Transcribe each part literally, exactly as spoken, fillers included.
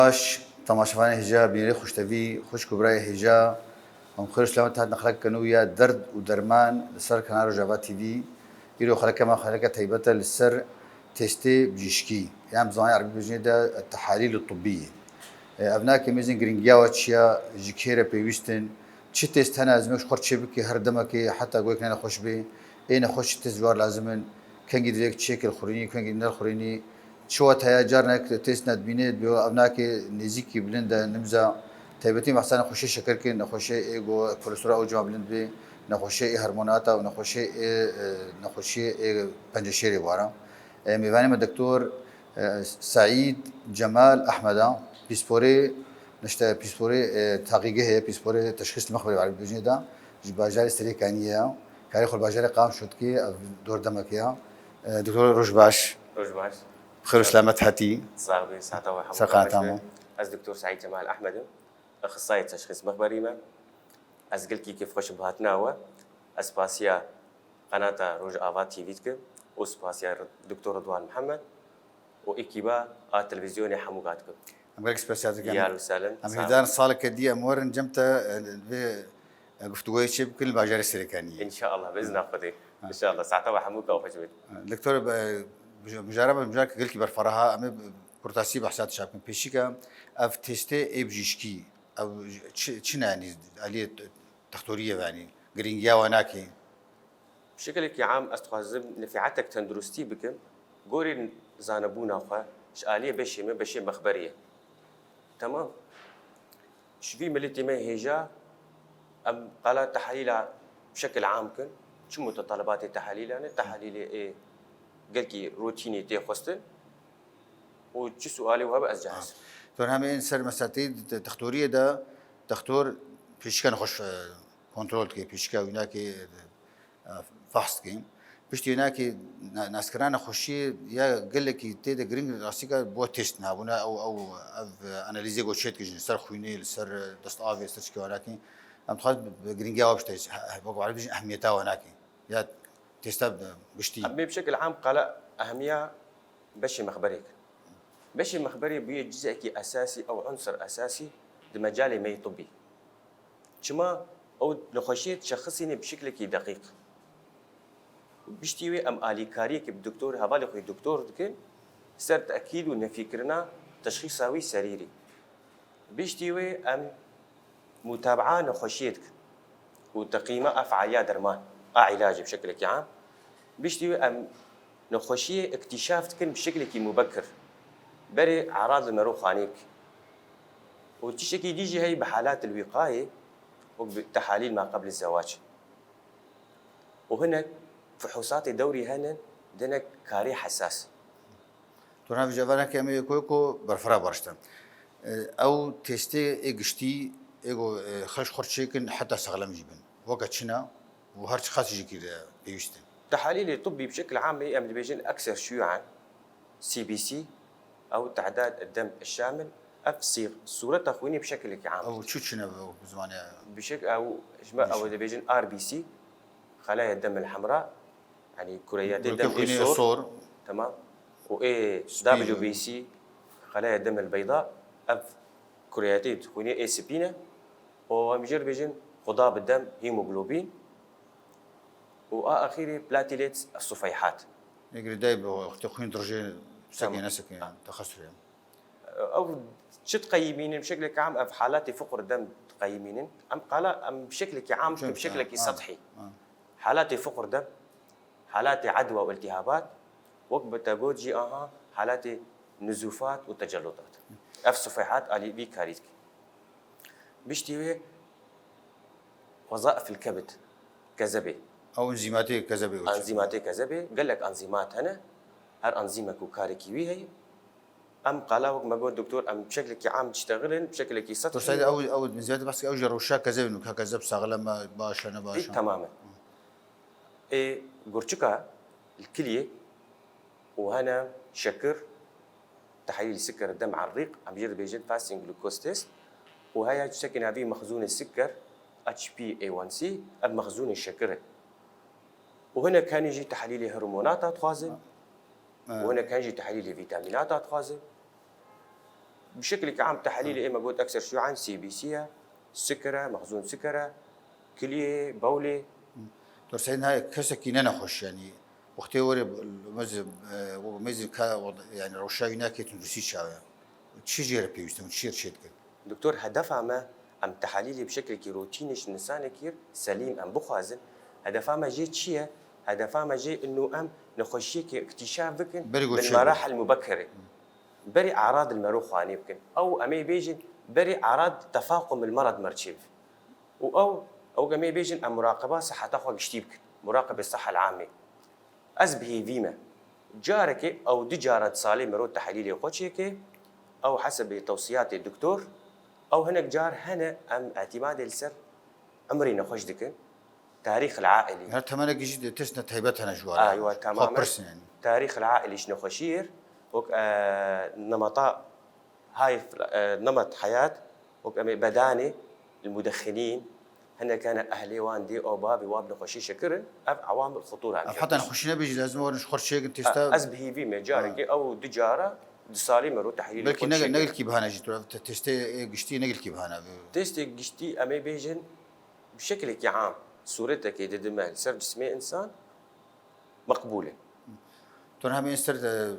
Baş, temaşevanê hêja, bînerê xweştevî, xwişk û birayê hêja, em xêr û selamet hatin xelekeke nû ya derd û derman li ser kanala Rojava T V. Îro xeleke me xeleke taybet e li ser testê bijîşkî. Yan bi zimanê erebî bêjinê de tehalîl û tibbî. E, ev nake mêzin giringiya we çi ya, ji kê re pêwîst in, çi test hene, ez ji xwe çê bike her demekê, heta ku yek ne nexweş bê, ê nexweş çi test ji war lazim in, kengî divê çêkir xurînî, kengî ner xurînî, Çi wet heye, carnek test nedbînê, dibê ev nake nêzîkî bilind e, nimza. Taybetî behsa nexweşiyê şeker kir, nexweşiyê ê ku kolestera ew cima bilind bê, nexweşiyê ê hormonata û nexweşiyê ê, e, nexweşiyê ê penceşêrê wara. E, mêvanê me doktor, e, Seîd Cemal Ehmed a, pîsporê, işte pîsporê, e, taqîgehê, pîsporê teşxîs li mexberê bêjinê de, ji bajarê Serêkaniyê ye. Karê xwe li bajarê Qamşo dikê, ev dor demekê ye. E, doktor, roj baş. Roj baş. Xêr û selamet hatî. Sax bî, saeta we hemû Ser qanata xweş be. Min. Ez Doktor Seîd Cemal Ehmed im. Exisayê teşxîs mexberî me. Ez gelkî kêfxweş im bi hatina we. Ez spasiya qenata Rojava T V dikim û spasiya Doktor Ridwan Mihemed û ekîba a televîzyonê hemûka dikim. Em gelek spasiya dikin. Yar û selim. Em hêvdar in saleke dî em werin cem te, e, vê, e, guftûgoyê çê bikin li bajarê Serêkaniyê. Înşallah, bi izna Xwedê. Ha. Înşallah, saeta we hemûka xweş bêt. Doktor, e, mujarebe, mujareke gelkî berfireh e, em ê kurtasî behsa tişa bikin. Pêşîka ev testê ê bijîşkî, ew çi, çi ne, yanî aliyê textoriyê ve, yanî girîngiya we nake? Bi şekilekî am ez dixwazim nefîhetek tenduristî bikim. Gorî zanebûna xwe ji aliyê beşê me, beşê mexberê ye. Temam. Ji vî miletê me hêja em qala tehalîla bi şekil am bikin. Çi mutetabibatê tehalîla ne? Tehalîlê ê gelkî rotînê tê xwestin û çi sualê we hebe ez cehaz. Tor hemê ên ser meseltê textoriyê de textor pêşîka nexweş, e, kontrol dike, pêşîka wînakê, e, e, fehs dike. Piştî wînakê na-, naskirina nexweşiyê ya gelekî tê de giring rastîka bo test nabûna ew, ew, ev, e, analîzê ku çê dike ji ser xwînê, li ser, e, destavê, li ser çikê wînakê. Em dixwazin bi giringiya we bişte, he-, he-, wek we bêjin ehmiyeta wînakê. Ya testa bi-, giştî. Em ê bi şekil am qala ehmiya beşê mexberê kir. Beşê mexberê bûye cizekî esasî ew unser esasî di mecalê me yê tibbî. Çima ew nexweşiyê dişexisîne bi şeklekî deqîq. Piştî wê em alîkariyekê bi doktor, hevalê xwe doktor dikin, ser tekîd û nefîkirina teşxîsa wî serî rê. Piştî wê em mutabaa nexweşiyê dikin û teqîma a fealiya derman a îlacê bi şekilekî am. Piştî wê em nexweşiyê îktîşaf dikin bi şekilekî mubekir. Berê erad li mero xanê bike. Û tiştekî dî jî heye bi halat il-wîqayê, wek bi tehalîl ma qebl zewac. Û hinek fuhûsatê dewrî hene, di hinek karê hesas. Tu nav ji evanekê em ê yeko yeko berfira bariştin. E, ew testê ê giştî, ê ku, e, xelk xurt çêkin heta sexlem jî bin. Weke çi ne û her çiqas jî kî de pêwîst in. Tehalîlê tibbî bi şekil am ê em dibêjin ekser şuyuan, C B C, ew tehdad dem şamil, ev sî-, sûreta xwînê bi şekilekî am. Ew çi çi ne bi zimanê? Bi şek-, ew, ji me ew dibêjin R B C, xelaya dem el hemra, yanî kureyatê dem ê xwînê sor. Sor. Temam. Û ê spî. W B C, xelaya dem el beyda, ev kureyatê xwînê ê spî ne. Û em jê re bêjin xuda bi dem, hemoglobin. Û a axîrî platelets, sufeyhat. Ê girêdayî bi wextê xwîn dirjê sekê, tamam, neseke, ha, texesur e. Ew çi diqeyimînin, bi şeklekî am ev halatê fuqr dem diqeyimînin. Em qala em bi şeklekî am, bi şeklekî, ha, sethî. Ha. Halatê fuqr dem, halatê edwa û iltihabat, wek bi te got jî aha halatê nuzufat û tecellutat. Ev sufeyhat alî vî karî dike. Piştî wê wezaif il kebid, kezebê. Ew enzîmatê kezebê û çi? Enzîmatê kezebê, gelek enzîmat hene. Her enzîmek û karekî wî heye. Em qala wek me got doktor, em bi şeklekî am diştexilin, bi şeklekî sethî. Dostlar, ew, ew enzîmatê behs ew ji rewşa kezebê nû, ka kezeb saxlem e, baş e, ne baş e. Ê, temam e. Ê, gurçika li kiliyê û hene şekir, tehlîl siker dem errîq, em jê dibêjin fasting glucose test, û heye tiştekî navî mexzûnê siker, H P A one C, ev mexzûnê şekir e. Û hinek henî jî tehlîlê hormonata dixwazin, ha, û hinek hen jî tehlîlê vîtamînata dixwazin. Bi şeklekî am tehlîlê ê me got ekser şuan C B C ye, siker e, mexzûn siker e, kiliyê, bewlê. Tor seyîn ha kesekî ne nexweş, yanî wextê were mez, e, mezin ka, yanî rewşa wî nake tenduristî çawe. Çi jê re pêwîst e, çi jê re çêdikin? Doktor, hedefa me, em tehlîlê bi şeklekî rotînê ji insanekî selîm em bixwazin. Hedefa me jê çi ye? Hedefa me jê ino em nexweşiyekê îktîşaf bikin. Berî ku min çê marahil mubekere. Berî erad li mero xwanê bikin. Ew em ê bêjin berî erad tefaqum il merad merçê bi. Û ew, ew em ê bêjin em muraqeba siheta xwe giştî bikin. Muraqebe sihel amê. Ez bi hêvî me. Carekê ew du cara di salê mero tehlîlê xwe çêke, ew hesebê tewsiyatê doktor, ew hinek car hene em îtîmadê li ser umrê nexweş dikin. Tarîx el ailî. Her temenekî jî tiştine taybet hene ji wan. Aywa, temamen. Xwe pirs in yanî. Tarîx el ailî ji nexweşiyê, wek, e, nemeta hay, e, nemet heyat, wek em ê bedanê, li mudexinîn, hinek hene ehlê wan dê û babê wan bi nexweşî şekir in, ev ewamil xutura em. Ev jê heta dibêjin. Nexweşî nebê jî lazim werin ji xwe çêkin têsta. Ez bi hêvî me, carekê ew du cara di salê me ro tehlîlê xwe çêkin. Belkî ne, ne gelkî bihane jî, tu ev te-, têstê giştî ne gelkî bihane. Têstê giştî em ê bêjin bi şeklekî am, sûretekê didime li ser cismê însan, meqbûl e. Ton hemê ser de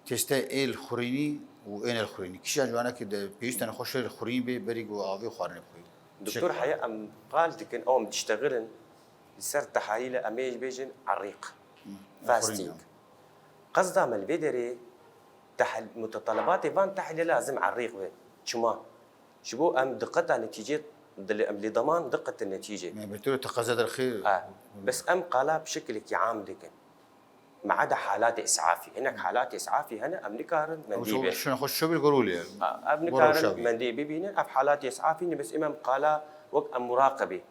têste êl xurînî û ênel xurînî. Kîjan ji wanekî de pêwîst e nexweş êl xurîn bê berî ku avê xwarinê bixwî? Doktor, heye em qal dikin, ew em diştexilin li ser tehalîle em ê bêjin erîq. Fasting. Qezda me li vê derê tehal-, mutetelebatê van tehlîle lazim erîq be. Çima? Ji bo em diqeta netîcê dilê em lê deman diqetin netîcê. Me betur teqeze derxî. Ha, bes em qala bi şekilekî am dikin. Meada halatê isafî. Hinek halatê isafî hene em nikarin mendî bê. Şuna xwe şobil gorûlê. Ha, em nikarin mendî bibînin. Ev halatê isafî ne bes em qala wek em muraqebî.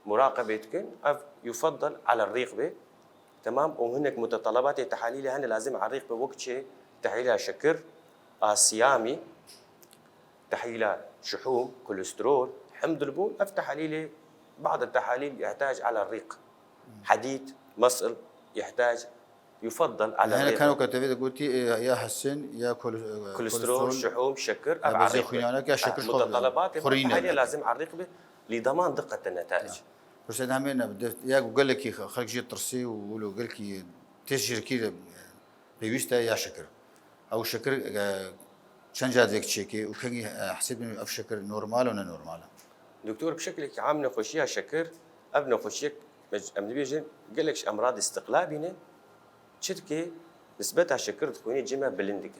Muraqebê dikin. Ev yufeddel ala rîq bê. Temam, û hinek mutetelebatê tehalîlê hene lazim erîq be wek çi? Tehlîla şekir, a siyamî, tehlîla şuhûm, kolesterol, hemd li bûn, ev tehalîlê, bad tehalîl yihtac ala rîq. Hedîd, mesil, yihtac, yufeddel ala rîq. Hene kano ke tevê de gotî, e, ya hesin, ya kole-, e, kolesterol, şuhûm, şekir, ev bezê xwînanek ya şekir, mutetelebatê tehalîlê lazim erîq be, lî deman diqetin netaic. Pirsê de hemê ne, de, ya ku gelekî xelk jê tirsî û wilo gelkî têst jê re kî de pêwîst e ya şekir. Ew şekir, e, çend carek çêkê û kengî, e, hesêbin ev şekir normal û ne normal e? Doktor, bi şekilekî am nexweşiya şekir, ev nexweşiyek me-, em dibêjin gelek ji emradê istiqlabî ne, çi dike nisbeta şekir di xwînê cih me bilind dike.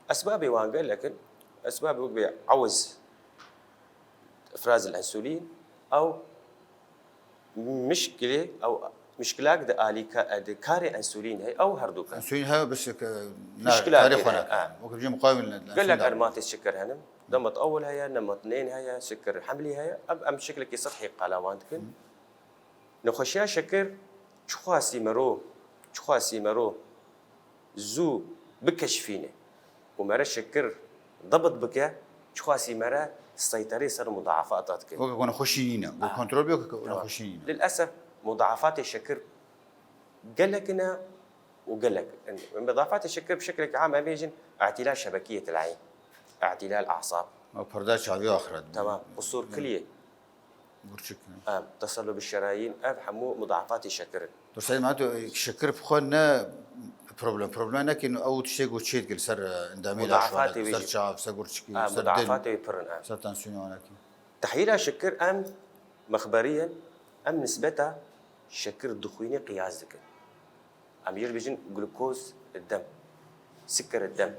Esbabê wan gelek in, esbabê wek bê ewiz, ifraz el-ensulîn, ew mişkilê, ew mişkilak di alîka, di karê ensulîn heye, ew herduka. Ensulîn heye, bes ke, na, mişkilak karê xwe nake. Wek bêjî muqawim le, gelek ermatê şeker hene. Nemet ewil heye, nemet nên heye, şeker hemlî heye. Em, em şeklekî sihî qala wan dikin. Nexweşiya şeker çiqasî mero, çiqasî mero zû bikeşfîne û mere şekir debit bike, çiqasî mere seyterê ser mudaafata dike. Weke ku nexweşî nîne, ku kontrol bê, weke ku nexweşî nîne. Lilesef mudaafatê şekir gelek ne û gelek. Mudaafatê şekir bi şeklekî am em bêjin, îtîlal şebekiyê tileyîn, îtîlal asab. Ew perda çavî axiret. Temam. Qusûr kiliyê. Gurçik. Em, tesellu bi şerayîn, ev hemû mudaafatê şekir in. Dur Seîd Mehemed, şekir bi xwe ne problem. Problem neke ew tiştê ku çê dike li ser, e, endamê de, li ser çav, ser gurçikî, ser dil, ser tansiyonê wanekî. Tehlîla şekir em mexberî in, em nisbeta şekir di xwînê qiyas dikin. Em jê re dibêjin glukoz dem, siker dem.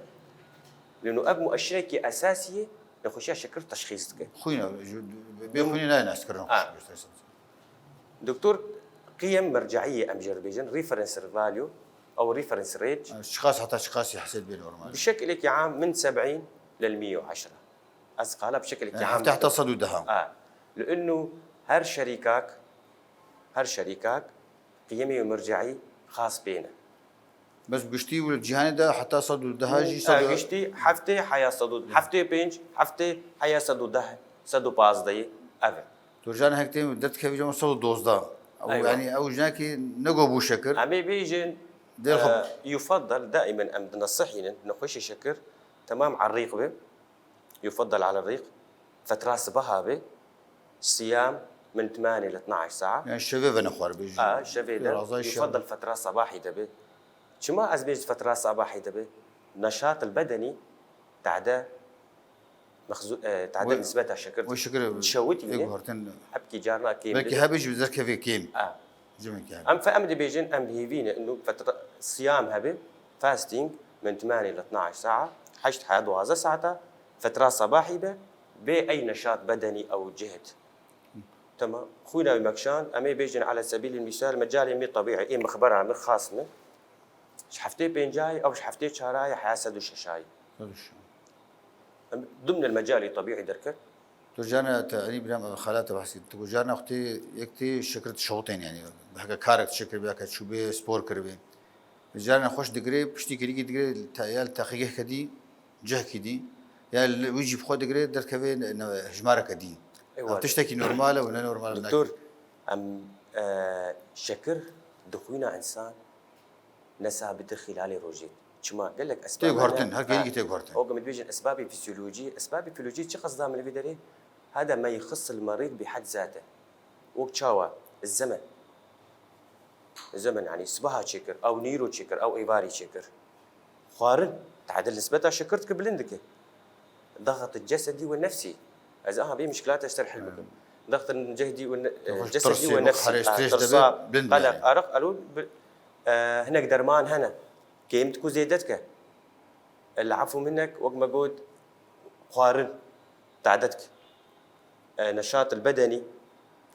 Lêno ev mueşirekî esasî ye, nexweşiya şekir teşxîs dike. Xwîn e, ji, bê xwînê nayê naskirin nexweşî. Doktor qiyem merceiyê em jê re dibêjin, reference value, ew reference range. Çiqas heta çiqasî hesê dibe normal? Bi şekilekî am min seb'în lil mî û eşra. Ez qala bi şeklekî am. Heta sed û deh. A. Li innu her şerîkak, her şerîkak qiyemê û merceî xas pê ne. Bes bi giştî û li cîhanê de heta sed û deh jî, sed û, giştî heftê heya sed û, heftê pênc, heftê heya sed û deh, sed û pazdeh ev e. Tu jana hek têm derdikevî cem sed û dozdeh. Ew, yanî ew jinekî nego bû şekir. Em ê bêjin, dêr xwe, e, yufeddel daimen em dinesihînin, nexweşê şekir, Tamam, عريق be. يفضل على الريق. Fetra sibaha be. صيام من ثمانية ل اثنعش ساعة. Yani şevê ve nexwar bêjî. A, şevê de. يفضل fetra sabahî de be. Çima ez bêjim fetra sabahî de be? Neşat el bedenî tade mexzu, e, tade nisbeta şekir. Wê şekir Şewitî ê guhertin. Hepkî carna kêm. Belkî hebe jî bi zerkevê kêm. A. Cimê kêm. Em fe em dibêjin, em hêvî ne, inu fetra siyam hebe, fasting, min temanî li itnaş sa'a, heşt heya duwazdeh saeta, fetra sabahî be, bê ey neşat bedenî ew cihd. Tamam. Xwîna wî mekşand, em ê bêjin ala sebîlî misal, mecalê me tebîî, ê mixbera me, xas me. Ji heftê pêncayê, ew ji heftê çarayê, heya sed û şeşayê. Em dumnel mecalê tebîî derket. Tu carna te, Elî Bîram, ev xala te behs kir. Tu got carna wextê yek tê şekir dişewitên, yanî heke karek dişekir bê, heke çûbê spor kiribê. Carna xweş digirê, piştî kêlîkî digirê, te, ya li teqîgehkê dî, cihkî dî. Ya li wî jî bi xwe digirê, derdikeve ne, ne, hejmareke dî. Ew tiştekî normal e û ne normal e. Doktor, em, e, şekir di xwîna însan ne sabit e xîlalê rojê. Çima? Gelek esbab hene. Tê guhertin, her kêlîkî tê guhertin. Oke, min dibêjin esbabê fîzyolojî. Esbabê fîzyolojî çi qesda min li vê derê? Hada me yixis el merîd bi had zate. Wek çawa? Zemen. Zemen, yanî sibaha çêkir, ew nîro çêkir, ew êvarî çêkir. Xwarin, tadil nisbeta şekir dike, bilind dike. Daxit cesedî we nefsî. Ez aha vê mişkilata ji te re hel bikim. Daxit cehdî we ne-, cesedî we nefsî. Tirsa, qelq, araq, elo, e, hinek derman hene. Kêm diku zêde dike. El afû minek, wek me got, xwarin, tade dike. E, neşat el bedenî,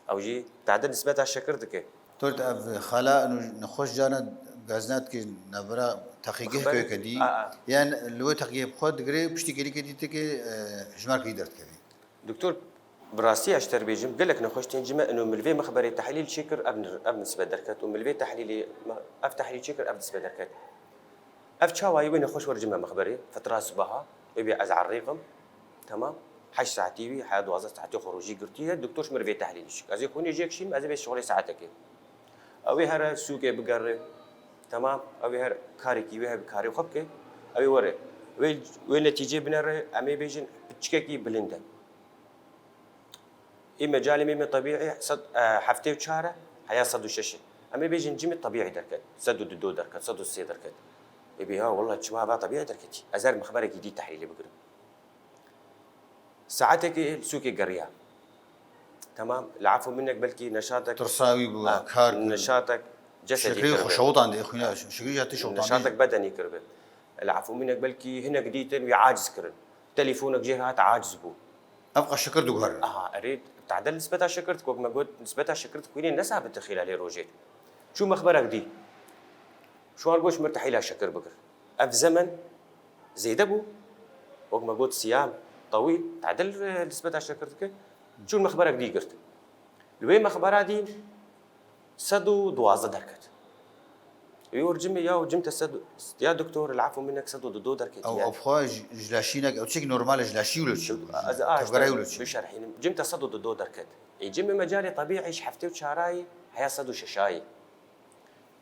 ew jî tade nisbeta şekir dike. Tor ev xala û nexweş carna gazna dike navbera teqîgeh koyke dî. Yan li wê teqîgeh bi xwe digire, piştî kêlîkê dî tike, e, hejmarkê dî derdikeve. Doktor, bi rastî ez ji te re bêjim, gelek nexweş tên ji me, ino min li vê mexberê tehlîl çêkir, ev, ev nisbe derket û min li vê tehlîlê, ev tehlîl çêkir, ev nisbe derket. Ev çawayî wê nexweş were ji me mexberê, fetra sibaha, wê bê ez errîqim, temam, heşt saetî wî, heya duwazdeh saetî xwe rojî girtiye, doktor ji min re vê tehlîlî çik. Ez ê xwînê jê kişînim, ez ê bê şixulê saetekê. Ew ê here sûkê bigere, temam, ew ê her karekî wê hebe karê xwe bike, ew ê were. Wê, wê netîcê binere, em ê bêjin piçikekî bilind e. Ê mecalê me me tebîî sed, e, heftê û çar e, heya sed û şeş e. Em ê bêjin cimê tebîî derket, sed û du derket, sed û sê derket. Ê bê ha, wela çima va tebîî derketî? Ez her mixberekî dî tehlîlê bigirim. Saetekê li sûkê geriya. Temam, li afû minek belkî neşatek. Tirsa wî bû, kar kir. Neşatek cesedî kiribe. Şekrê xwe şewitandê, xwîna, şekrê jî hatî şewitandê. Neşatek bedenî kiribe. Li afû minek belkî hinek dîtin wî aciz kirin. Telîfonek jê hate aciz bû. Ev qas şekir diguherin. Aha, erê, tadil nisbeta şekir, wek me got, nisbeta şekir xwînê ne sabit e xîlalê rojê. Çû mexberek dî. Şuar goş mir tehîla şekir bigir. Ev zemen zêde bû. Wek me got, siyam tewîl, tadil, e, nisbeta şekir dike. Çûn mexberek dî girt. Li wê mexbera dî sed û duwazdeh derket. Wî wor cimê ya, cim te sed, ya doktor, el afû minek sed û du derket. Ew, ew xwe ji, ji laşînek, ew çek normal e, ji laşî wilo çi bû? Ez a, tevgerayî wilo çi bû? Bişerhînim. Cim te sed û du derket. Ê cimê mecalê tebîî ji heftê û çarayî heya sed û şeşayî.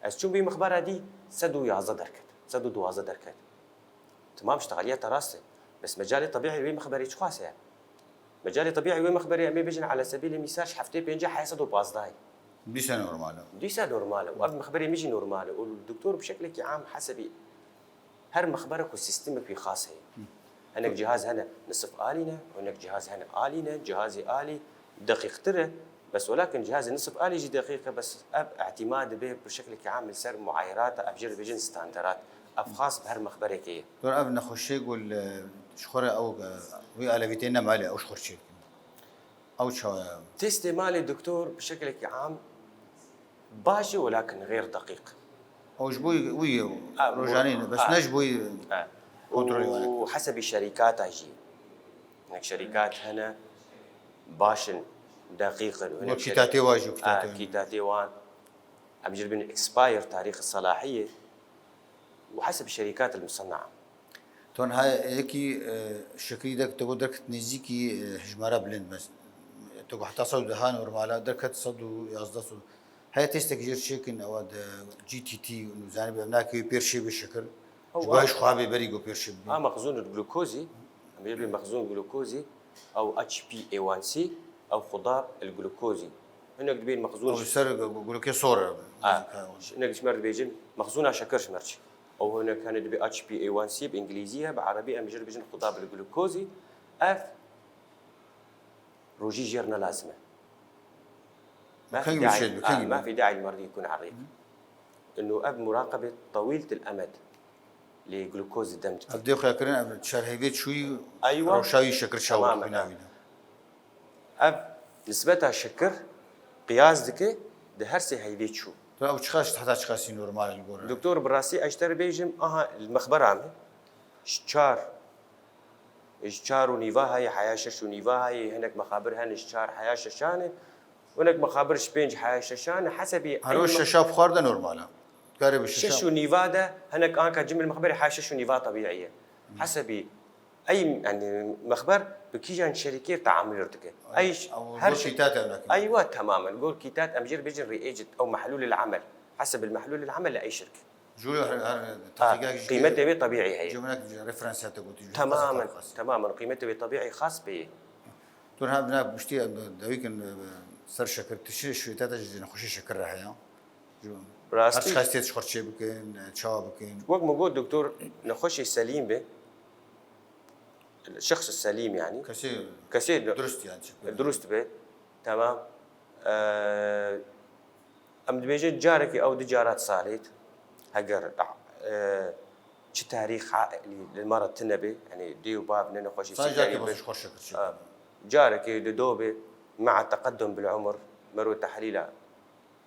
Ez çûm vî mixbera dî sed û yazdeh derket. Sed û duwazdeh derket. Temam, ji texeliya te rast e. Bes mecalê tebîî wê mixberê çiqas heye? Mecalê tebîî wê mixberê em ê bêjin ala sebîlê mîsal ji heftê pêncî heya sed û pazdeh. Dîsa normal e. Dîsa normal e. Û ev mixberê min jî normal e. Û doktor bi şeklekî am hesebî her mixberek û sîstemekî xas heye. Hinek cihaz hene nisif alî ne, hinek cihaz hene alî ne, cihazê alî deqîqtir e. Bes welakin cihazê nisif alî jî deqîq e, bes ev îtîmad dibe bi şeklekî am li ser muayerata, ev jê re dibêjin standard. Ev xas bi her mexberekê ye. Dur ev nexweşiyê ku li, ji xwe re ew, e, wî alevîtê nema lê ew ji xwe re çê dikin. Ew çawa ye? Testê malê doktor bi şeklekî am baş e, welakin xêr deqîq. Ew ji bo wî ye, rojanî ne, bes ne ji bo kontrolê wan e. Û hesebî şerîkata jî. Hinek şerîkat hene, baş in, deqîq in. Wek kîtatê wan jî, kîtatê wan. Em jî dibin expire, tarîx selahiyê û hesebî şerîkat el musenna. Ton ha yekî, e, şekrî de te got derket nêzîkî, e, hejmara bilind, mes-, te got heta sed û deh normal e, derket sed û yazdeh, sed. Heye testek jê çêkin, ewa de G T T, zanî bi em nakê wê pêr şê bê şekir. Ji bo hêj xwe bê berî ku pêşî bibî. A mexzûn el glukozî, em ê bê mexzûn glukozî, ew H P A one C, ew xudab el glukozî. Hinek dibên mexzûn Ew ji ser gu-, gu-, gulokê sor e. A, hinek ji me re dibêjin mexzûna şekir ji me re çi. Ew hinek hene dibê H P A one C bi îngilîzî ye, bi erebî em jê re dibêjin xudab el glukozî. Ev rojî jê re ne lazim e. Kengî dua, çê dibe, kengî dibe. ما في داعي المريض يكون عريق. إنه ev muraqebe tewîl til emed lê glukoz li dem dike. Ev dê xuya kirin, ev çar heyvê çûyî, eywa, rewşa wî şekir çawa, temamen, xwîna wî de. Ev nisbeta şekir qiyas dike di her sê heyvê çû. Tu ew çiqas, heta çiqasî normal li gor e? Doktor, bi rastî ez ji te re bêjim, aha, li mexbera min ji çar, ji çar û nîva heye, heya şeş û nîva heye, hinek mexabir hene ji çar heya şeşan e, hinek mexabir ji pênc heya şeşan e, hesebî her roj şeşa bi xwar de normal e. Karê bi şeşa. Şeş û nîva de hinek anka cimil mexberê heya şeş û nîva tebîî ye. Hesebî ey, yani, mexber bi kîjan şerîkê teamul dike. Ay, ey, ew her gor şey kîtat em nakin. Eywa, temamen. Gor kîtat em jê re bêjin reagent ew mehlûl el emel. Heseb el mehlûl el emel li ey şirk. Ji her, her, ha, teqîqek ji qîmetê wê tebîî heye. Cumlek ji referans hate gotî, ji temamen, qasî. Temamen. Qîmetê wê tebîî xas pê ye. Tu niha bina piştî em dawî kin, e, ser şekir, tu çi şikayeta te ji nexweşê şekir re heye? Rastî. Her çiqas tê ji xwe çê bikin, çawa bikin? Wek min got, doktor, nexweşê selîm be, şexs selîm yani. Kesê, kesê durust yani, çi be. Durust be. Tamam. Ee, em dibêjin carekê ew du cara di salê de. Heger, e, çi tarîx ailî li me re tune be, yani dê û bav ne nexweşî. Sadece sîkarî carekê be. Xweş şekir çê. Ha. Carekê di do be, mea teqeddum bil umr, mero tehlîla.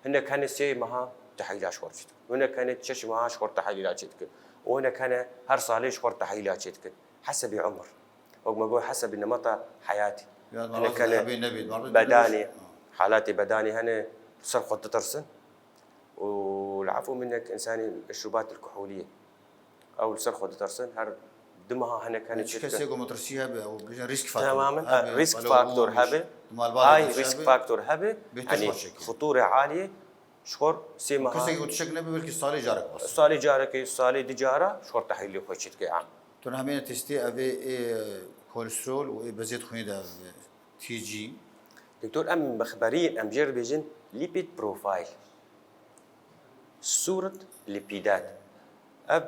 Hinek hene sê meha tehlîla ji xwe re çê dikin. Hinek hene şeş meha ji xwe re tehlîla çê dikin. Û hinek hene her salê ji xwe re tehlîla çê dikin. Hesebî umr. Wek me got, hesebî nemeta heyatî. Ya, hinek hene hebe nebê, bedanê, ha, halatê bedanê hene ser xwe ditirsin. Û li efû minek insanî meşrûbat el kuhûliyê. Ew li ser xwe ditirsin, her du meha hinek hene çê dikin. Kesê ku metirsî hebe, ew bêjin risk faktor. Temamen, hebe, risk faktor hebe. Ay, risk faktor hebe. Bêtir xwe çêke. Xutûre aliyê, ji xwe sê meha. Kesê ku tişek nebe, belkî salê carek bas. Salê carekê, salê du cara, ji xwe tehlîlê xwe çê dike, am. Tu nehmêne testê ev ê, ê kolesterol û ê beziyet xwînê de, ev T G. Doktor, em mexberî, em jê re dibêjin lipid profile. Sûret lipîdat. Ev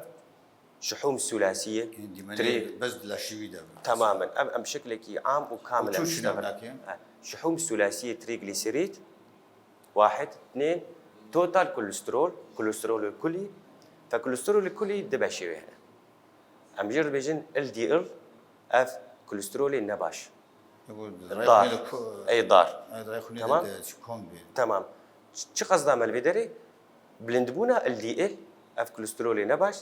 şuhûm sulasiye. Dîmenê trê-, bez di laşî wî de. Temamen. Ev em şeklekî am û kamil em çû çû diştexin. Nake? Ha, şuhûm sulasiye triglisîrîd, wahid, tnên, total kolesterol, kolesterol kulî, fe kolesterol kulî di beşê wê hene. Em jê re dibêjin L D L, ev kolesterolê ne baş. Dar. Ey dar. Tamam. Tamam. Ç-, çi qesda me li vê derê? Bilindbûna L D L, ev kolesterolê ne baş,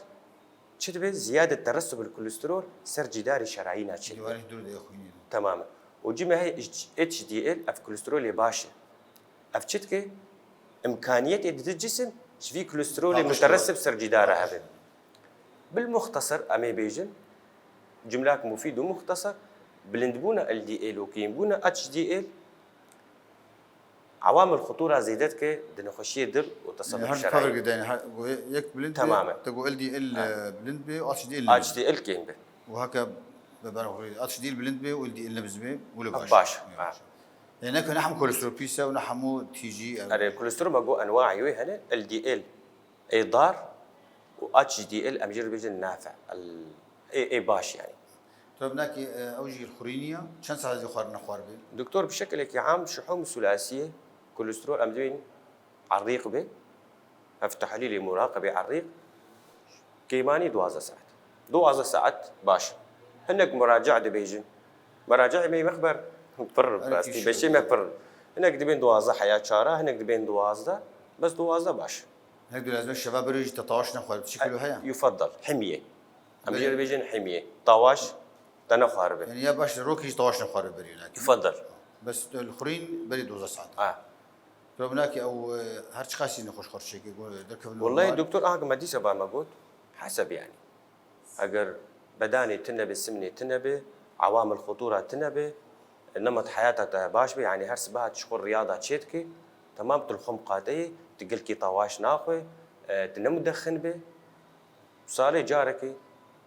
çi dibe? Ziyade teresub el kolesterol ser cîdarê şerayîna çê dibe. Dîwarê dûr de xwînê de. Tamam. Û cime hey H D L, ev kolesterolê baş e. Ev çi dike? Îmkaniyetê dide cisim ji vî kolesterolê muteresib ser cîdara hebe. Bil muxtesar em ê bêjin, cumlak mufîd û muxtesar, bilindbûna L D L û kêmbûna H D L, ewamil xutûra zêde dike di nexweşiyê dil û tesewir şerayî. Her du fabrîkê de, her, go yek bilind be, temamen, te go L D L, ha, bilind be, H D L, H D L kêm be. Û heke be ber xwe, H D L bilind be û L D L nebz be, wilo baş. Baş, ha. Yanî ne, ne hemû kolesterol pîs e û ne hemû T G e. Erê, kolesterol me got enwaî wê hene, L D L ê dar û H D L em jê re bêjin nafe. El, ê, ê baş yani. Tu binakî, e, ew jî xurînî ye, çend saet jî xwarin nexwar be? Doktor, bi şekilekî am şuhûm sulasiyê kolesterol em dibên erîq be. Ev tehlîlê muraqebê erîq kêmanî duwazdeh saet. Duwazdeh saet baş. Hinek muraca dibêjin. Muracaê me mexber pir, erê, rastî, beşê me pir. Hinek dibên duwazdeh heya çara, hinek dibên duwazdeh. Bes duwazdeh baş. Hinek dibên ez me şeva berê jî te tawaş nexwar, çi kilo heye? Yufaddal, himiyê. Em jê dibêjin himiyê. Tawaş te nexwaribe. Yani ya baş rokî jî tawaş nexwaribe berê. Yufaddal. Bes tu li xurîn berê duwazdeh saet. Ha. Probnakî ew, e, her çiqasî nexweş xwe çêke, go-, derkevin normal. Wellahî doktor, aha me dîsa ba me got, heseb yani. Eger bedanê tune be, simnê tune be, ewamil xutûra tune be, nemet heyata te baş be, yani her sibeha tu ji xwe riyada çê dike, temam tu li xwe miqate yî, tu gelkî tawaş naxwe, e, tu ne mudexin be. Salê carekê,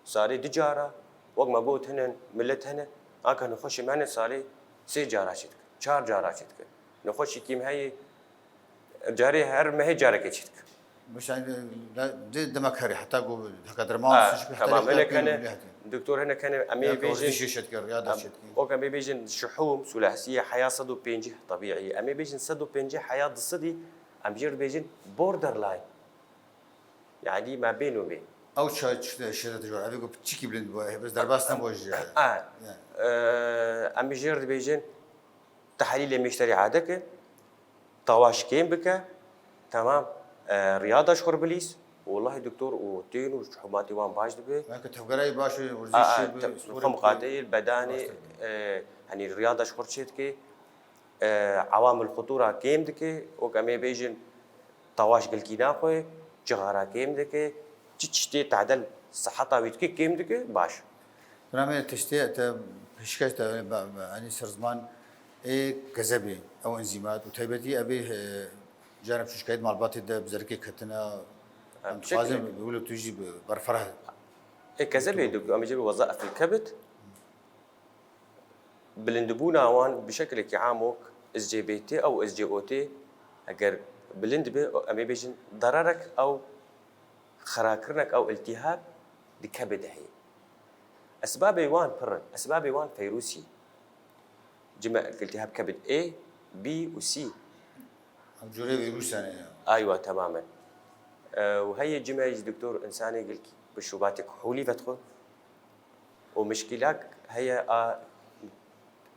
salê du cara, wek me got hinin, milet hene, anka nexweşê me hene salê sê cara çêdike, çar cara çêdike. Nexweşî kîm heye, carê her mehê carekê çêdike. Mesela, de, de, demek herê, heta ku heka derman Ha, suç bi, heta tamam, lê hinek hene, lê hete. Doktor hinek hene, em ê Ya ki bêjin, ortişê şetkir, ya da em, şetkir. ok em ê bêjin şuhûm, sulahsiye, heya sed û pêncî tebîî. Em ê bêjin sed û pêncî heya du sedî, em jê re dibêjin borderline. Yani me bêno bê. Ew ça çi de şêre dijwar, evê ku çikî bilind bû, bes derbas nebû ji. Ha. Yani. Ee, em jê re dibêjin tehlîlê mêşterî ade ke, tawaş kêm bike, temam, ee, riyada ji xwe re bilîz. Wellahî doktor û tên û humatî wan baş dibe. Belki tevgerayî baş û A, a, wurziş te-, bi sporê xwe bi miqateyê bedanê, baş dibe. ee, hani riyada ji xwe re çê dike. e, ewamil xutûra kêm dike, wek em ê bêjin tawaş gilkî naxwe, cixara kêm dike, çi tiştê tedel siheta wî dike kêm dike, baş. Bira me tiştê te pêşkêş te, ba-, ba-, hani ser ziman ê kezebê, ew enzîmat û taybetî evê, e, cara pişûşkayî malbatê de bi zerikê ketine, Ha, em dixwazin çekilek. Wilo tu jî bi berfireh Ê kezebê dike, em ê jê bi wezaifil kebit. Bilindbûna wan bi şekilekî am wek S C B T ew S C O T, eger bilind be, em ê bêjin dererek ew xirakirinek ew îltîhab di kebid de heye. Esbabê wan pir in, esbabê wan feyrûsî. Cime îltîhab kebid A, B û C. Ev cûrê vîrûsan e ya. Aywa, temamen. E, û heye cime jî doktor însanê gilkî bi şûbatê kuhûlî vedixwe. û mişkîlak heye a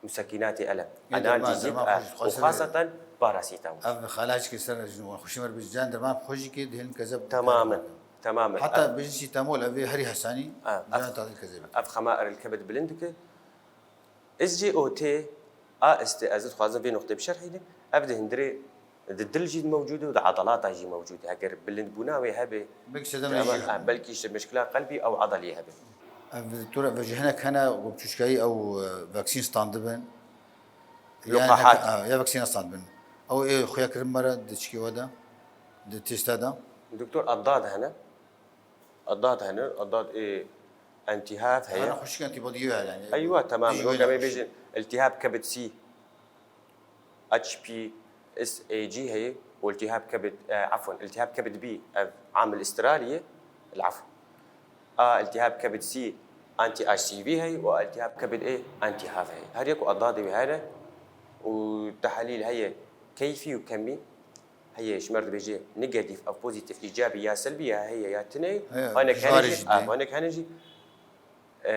musekînatê elem. Ê, derman, analjezîk, derman a, xweş, û xweş xaseten parasîtamol. Ev xalaç ki ser ji wan xweşî mer bi can derman xweşî ki dihên kezeb. Temamen, temamen. Heta Ev- bi jî sîtamol ev ê herî hesanî, A, can ev- tadil kezeb. Ev xema eril kebet bilind dike. S C O T, A S T, ez dixwazim vê noqtê bişerhînim. Ev di hundirê Di dil jî mewcûd e û di edalata jî mewcûd e. Eger bilindbûna wê hebe, Belkî sedemê jî hebe. Ha, belkî işte mişkila qelbî ew edelî hebe. Ev, doktor, ev ji hinek hene ku çûçkayî ew, e, vaksîn standibin. Luqahat. Yan hek-, ha, ya vaksîna standibin. Ew ê xuya kirin me re di çikê we de, di têsta de. Doktor, eddad hene. Eddad hene. Eddad ê entîhab heye. Hene xweşik antîbodî ye yani. Eywa, temam. Dijî wê Wek em ê nexweşî. Bêjin, iltihab kebid sî. H P S A G heye û iltihab kebid, e, efwen, iltihab kebid B, ev amil îstiralî ye, el-efw. A iltihab kebid C anti H C V heye û a iltihab kebid A anti-hav heye. Her yek û edadê wê hene û tehlîl heye keyfî û kemî. Heye ji me re dibêje negatîf, ev pozîtîf, îcabî ya selbî ya heye ya tune. Heye, Hinek hene jî, jî, ah, dê. Hinek hene jî, e,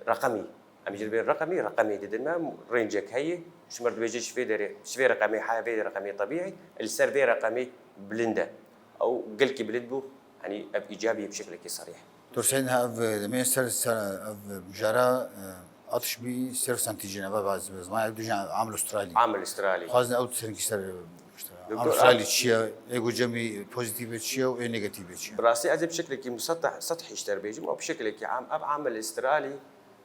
reqemî. Em jî dibê reqemî, reqemê didin me, rêncek heye. Ji me re dibêje ji vê derê, ji vê reqemê heye, vê reqemê tebîî, li ser vê reqemê bilind e. Ew gelkî bilind bû, yanî ev îcabî ye bi şeklekî serîh. Doktor Huseyîn, ev demê ser, ser, ev mijara, e, atişbî ser sentîjin, ev, ev, ez, ez, ev dijî amil Astralî. Amil Astralî. Xwazin ew sengî ser, işte, Doktor, amil Astralî çi ye, ê ku cemî pozîtîf e çi ye û ê negatîf e çi ye? Bi rastî ez ê bi şeklekî museta-, sethî ji te re bêjim, û bi şeklekî am, ev amil Astralî,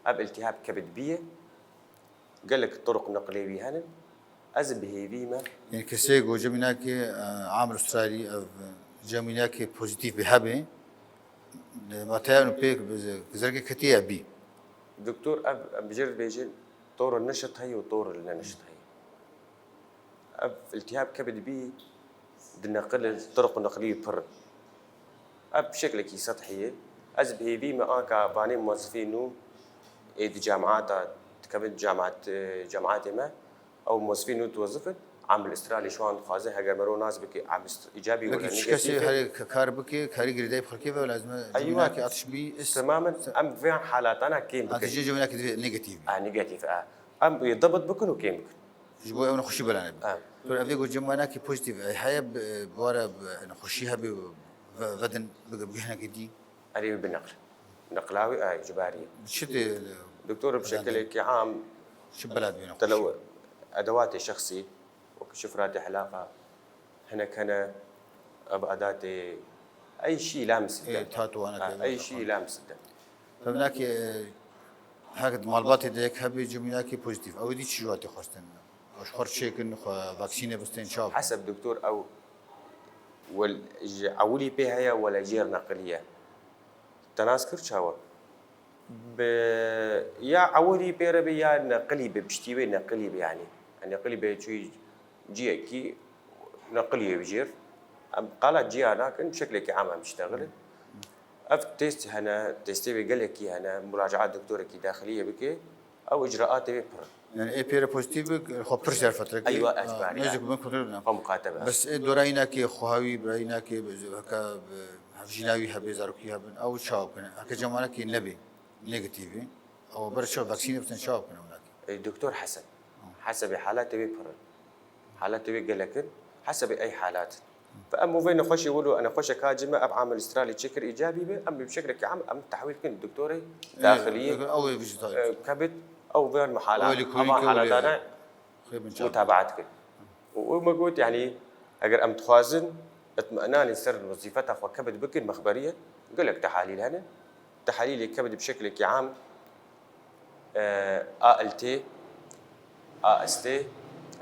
ev iltihab kebid bî ye. Gelek turuq neqlê wî hene. Ez bi hêvî me. Yanî kesê ku cemînakê, e, amil Astralî, ev cemînakê pozîtîf bê hebe, e, mateya û pê, zerkê ketiye bî. Doktor, ev, em bi jê re dibêjin, tor neşit heye û tor neneşit heye. Ev iltihab kebid bî, di neqil, turuq neqlî pir in. Ev bi şeklekî sethî ye. Ez bi hêvî me anka vanê muwezifê nû ê di cemaata dikevin cemaat, cemaatê me, ew muwezifê nû diwezifin, amil Astralî ji wan dixwaze, heger mero nas bike, amil îcabî Belkî wala çi kesê negatîf e. Herê k-, kar bike, karî girêdayî bi xelkê ve, lazim e Eywa. Cemînakê atişbî, is-, Temamen, em vê halatana kêm Ha, bikin. Dijî cemînakê divê negatîf bî. Ha, negatîf, ha. Em wê debit bikin û kêm bikin. Ji bo ew nexweşî belane be. Ha. Doktor, evê ku cemînakê pozîtîf, e, heye bi, bi wara bi nexweşî hebe ve-, vedin bi, bi hinekê dî? Erê wî bineql. Neqla wî, ay, cibarî ye. Çi dê, Doktor, bi şeklekî am, çi bela dibê nexweşî? Tele-, edewatê şexsî, wek şifratê helaqa, hinek hene, ev edatê, ey şî la misilde. Ê, tatuwana Ha, ke ey şî la misilde. Pevnakê, e, her malbatê de yek hebe cemînakê pozîtîf. Ew dî çi ji we tê xwestin? Ji xwe re çêkin, xwe vaksîne bistên çaw? Heseb doktor ew wel ji ewilî pê heye, wele jêr neqiliye. Te nas kir çawa? Bi ya ewilî pê re be ya neqilî be, piştî wê neqilî be yanî. Neqilî be çûyî ciyekî neqilî ye bi jêr. Em qala ciya nakin, bi şeklekî am em diştexilin. Ev test hene, testê wê gelekî hene, muracaat doktorekî daxiliyê bike, ew icraatê wê pir in. Yani ê pê re pozîtîf be, xwe pir ser fetrek. Eywa, ecbarî, nêzîk bin kontrol bine. Xwe muqate be. Bes ê dora înakê xwehawî, bira înakê, heka bi hevjîna wî hebe, zarokî hebin, ew çawa bikine? Heke cemanekê nebe, negatif e. Ew ber çawa vaksînê bitin, çawa bikine winakê? Ê, doktor heseb. Hesebê halatê wê pir in. Halatê wê gelek in. Hesebê ey halat in. Fe em û vê nexweşê wilo, nexweşek hacime, ev amel îstralê çêkir îcabî be, em bi şeklekî am, em tehwîl kin doktorê daxiliyê, ew ê vijî e, kebit, ew ver mihala, ew lî kurî heman ke, ew lê halatana xê bin çawa. Mutabaat kin. Û, û me got, yanî, eger em dixwazin itminanê ser wezîfeta xwe kebit bikin, mexberiyê, gelek tehalîl hene. Tehalîlê kebit bi şeklekî am, e, A L T, A S T,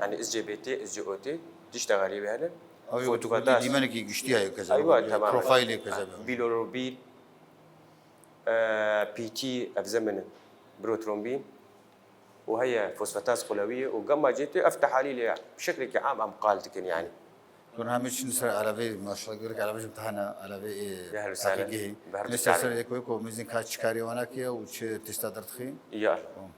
yanî S C B T, S C O T, tişta xalî wê hene. Ew ê Fotoğraf- dîmenekî giştî heye kezebe, Eywa, tamam. Profilê kezebe. Bilirubin, e, P T, ev zemin in, protrombin. û heye fosfataz xulewiyê û gamma C T, ev tehalîlê bi şeklekî am em qal dikin yanî. Hûn hemî çin ser elavê, maşallah, gelek elavê jî bi te hene, elavê ê Ehlen û sehlen. Heqîqî. Bi her Neyse, ser ê ku, ku mizin ka çi karê wana kiye û çi testa derdixî? Ya. Tamam.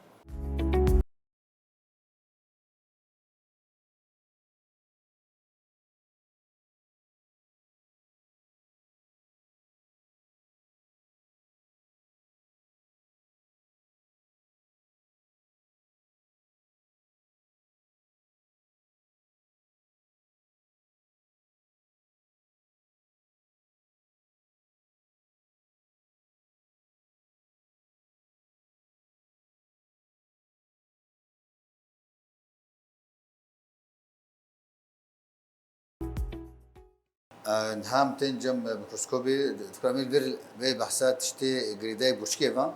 Niha em tên cem mikroskopê, dikramê vir vê behsa tiştê girêdayî burçikê ve.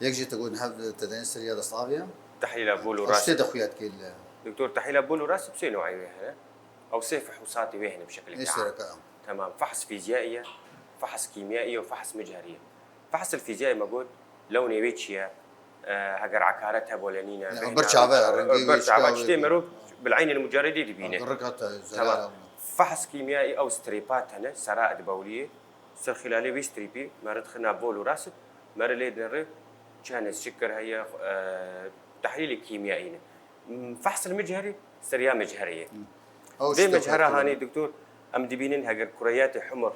Yek jî te got niha te dayîn ser ya destavê ye. Tehlîla bol û Ew rast. Tiştê de xuya dikê li. Doktor, tehlîla bol û rast bi sê newayê wê hene. Ew sê fihûsatê wê hene bi şeklekî am. Ê sereke em. Tamam. Fehs fîziyayî ye, fehs kîmyayî ye û fehs micharî ye. Fehs el fîziyayî me got, lewnê wê çi ye? E, heger ekaret hebe wele nîne, Yani, rêna, ber çav e, rengê ber wê çav e, çika çi tê wê. Merov bil eynê mucaredê dibîne. Rik hata zelal. Tamam. Fehs kîmyayî ew strêpat hene, seraid bewliyê. Ser xîlalê wî strîpî, me re dixin nav bol û rast, me re lê dinere çi hene, şikir heye, e, tehlîlê kîmyayî ne. Fehs el micharî, ser ya micharê ye. Ew Vê tiştê micera xwe hanê, doktor, em dibînin heger kureyatê humur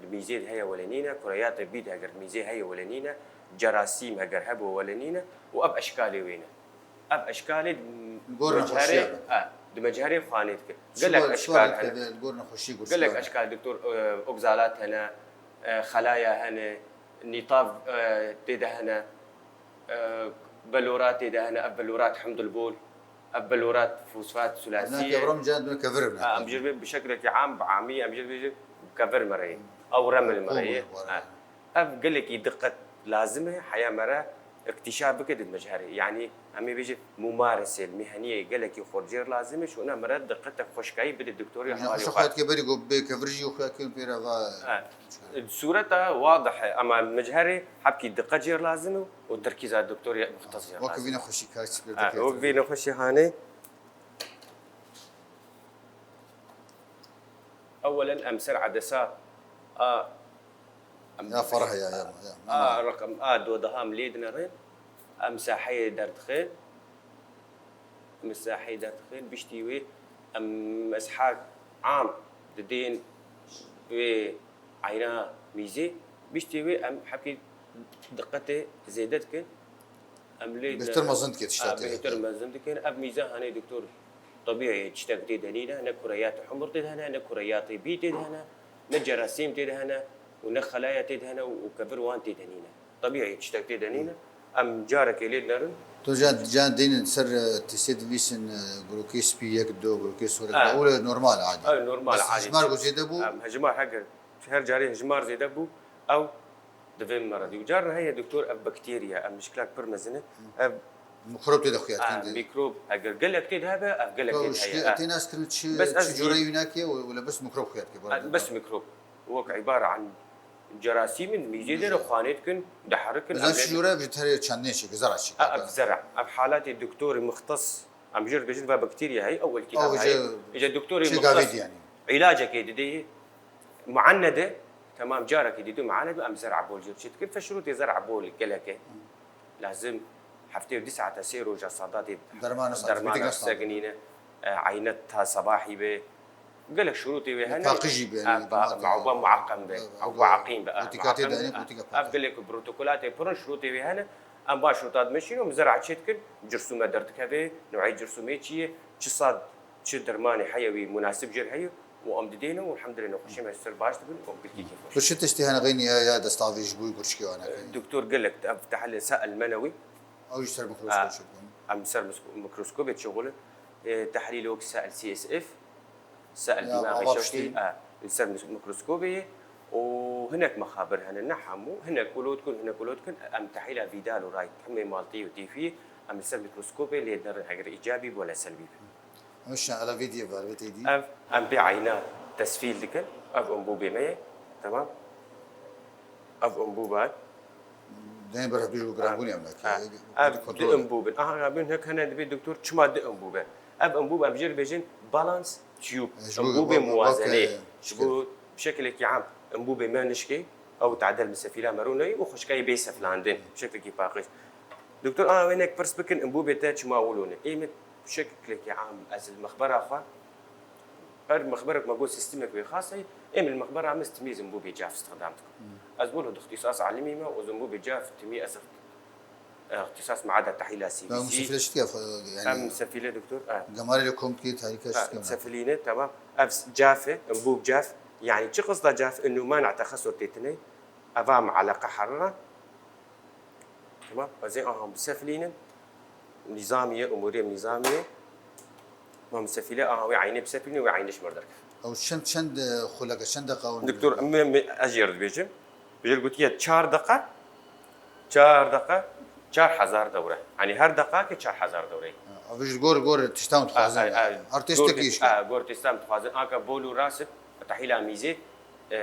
di mîzê de heye wele nîne, kureyatê bîd heger di mîzê heye wele nîne, cerasîm heger hebe wele nîne û ev eşkalê wê ne. Ev eşkalê di Gor mecharê, nexweşiya be. Ha, di mecharê xwanê dike. Gelek Çiwa, çiwa eşkal hene. Dikeve, gor nexweşî got Gelek çiwa. Eşkal, doktor, e, okzalat hene, e, xelaya hene, nîtav, e, tê de hene, e, belora tê de hene, ev belorat hemdul bol, ev belorat fosfat sulasî Nake ye. Evram can dön kevir Ha, em bine. Jir bi şeklekî am, bi amî, em jir bi kevir mereyê. Ew remil mereyê. Kobul, Ha. Ev gelekî diqet lazim e, heya me re îktîşaf bike di mecharê. Yanî, em ê bêjin, mumaresê, miheniyê gelekî xurcêr lazim e, şûna me re diqetek xweşkayî bide doktorê. Yani, hewalê xweşa xwe. Xwedke berî ku bê kevir jî xwe kir pêre va. Ha. Sûreta wadih e, ama mecharê hebkî diqet jêr lazim e û terkîza doktorê muxtes jêr Weke lazim e. Vîne xweşî kar çi pê Ha, dike. Wek vîne xweşî hanê. Ewelen em ser edesa a, em Ya ferh ya, ya, ya. a reqem a dodeha em lê dinerin, em saheyê derdixin, em saheyê derdixin, piştî wê em meshak am didên wê eyna mîzê, piştî wê em hepkî diqetê zêde dikin. Em lê Bêhtir mezin dike tişta Ha, tê bêhtir de. Mezin dikin. Ev mîze hanê doktor tebîî ye, tiştek tê de nîne, ne kureyatê humur tê de hene, ne kureyatê bî tê de hene, ne cerasîm tê de hene û ne xelaya tê de hene û, û kevir wan tê de nîne. Tebîî ye, tiştek tê de nîne. Em carekê lê dinerin. Tu can, can dînin ser, e, testê dinivîsin, e, grokê spî yek, do, grokê sorek, Ha. Ew normal adî. Ew normal Bes adî. Hejmar ku zêde bû? Em hejmar heger, her carê hejmar zêde bû, ew Di vê meredî. Û carna heye doktor, ev bakterya, ev mişkilak pir mezin e. Ev Mikrop tê de xuya dikin. Ha, dê. Mikrop, eger gelek tê de hebe, ev gelek tê de heye. Tê nas kirin çi, Bes çi ez cureyî wî nake, wele bes mikrop xuya dike, bes mikrop. Wek îbare an Cerasîm in, mîzê de xwanê dikin, diherikin. Bizan em şu lê- jûre ji terê çendinê çêke, zera çêke. A, ev zera. Ev halatê doktorê muxtes, em jê re dibêjin ve bakterya heye, ew iltihab Ew heye. jê- Îca doktorê çê muxtes gavê dî yani. Îlacekê didê, muanede, temam carekê didû muanede, em zer'a bol jê re çê dikin. Fe şurûtê zer'a bol gelek e. Lazim heftê û du saeta sê roja sadatê Derman sadat, dermana medikal sadat. Seginîne, e, eyne ta sebahî be. Gelek şurûtê wê hene. Paqijî be, E, yani, pa- domates, mawba yani. muaqem be. Evet, Mawba evet. eqîm be. E, Otîkatê muaqem de, yani, be. otîka Ev paqij. Gelek protokolatê pirin şurûtê wê hene. Em ba şurûta dimeşîn û em zer'a çê dikin. Cirsûme derdikeve, new'ê cirsûmê çi ye, çi sad, çi dermanê heye wî munasib jê re heye û em didêne û elhamdülillah nexweşê me ser baş dibin û gilkî kêfxweş. Tu çi tiştî hene xeynî ya, ya destavê ji bo gurçikê wan heke? Doktor gelek ev tehlil sa'il menewî. Ew jî ser mikroskop çêdikin. Em ser mis- mikroskopê çixulin. E, tehlîl wek sa'il C S F, sa'il Ya, dîmaxê ava şewtî, piştî. e, li ser mis- mikroskopê ye û hinek mexabir hene, ne hemû, hinek wilo dikin, hinek wilo dikin, em tehlîla vîdal û ray hemê maltî û têfî, em li ser mikroskopê lê nerin eger îcabî bi wele selbî be. Em şina ela vê diyê ver, vê tê dî. Ev, em pê eyna tesfîl dikin, ev umbûbê me ye, temam. Ev umbûba. Dene ber hevdû ji bo giranbûnê em nake. Ha. Ev du embûb in. Aha, ya bin hek hene dibê doktor çima du embûb e? Ev embûb em jê re bêjin balance tube. Embûbê muwazenê. Ji bo şekilekî am embûbê me nişkê, ew tadel misefîla me rûneyî û xweşkayê bê seflandin. Şekilekî paqij. Doktor, aha wê nek pirs bikin, embûbê te çima wilo ne? Ê min şekilekî am ez li mexbera xwe Her mexberek me got sîstemek wê xas heye, êm li mexbera me timî zimbûbê caf îstixdam dikim. Ez wilo di îxtîsas alimî me û zimbûbê caf timî ez îxt-, îxtîsas me ada tehlîla C B C. Em sefîle çi dike, yani, em sefîle doktor, e. Gemarê lê kom dikî, tehlîke çi dike? Sefilîne, temam. Ev caf e, zimbûb caf. Yani çi qisda caf, inu mana texesur têtine. Eva me eleqe herira. Tamam, ez ê aha bisefilînim. Nîzamî ye, umûrê min nîzamî ye. Ma misefîle aha wê eynê bisefilîne, wê eynê ji mir derkeve. Ew çend, çend, e, xuleke, çend deqa hûn? Doktor, em, em, ez jê re dibêjim. Jê re gotiye çar deqa, çar deqa, çar hezar dewre. Yanî her deqake çar hezar dewre ye. Ha, ev ji gor, gor tiştan dixwazin. A, a, a, her têstekî gor, îşke. A, gor têstan dixwazin. Anka bol û rasib, tehlîla mîzê, e,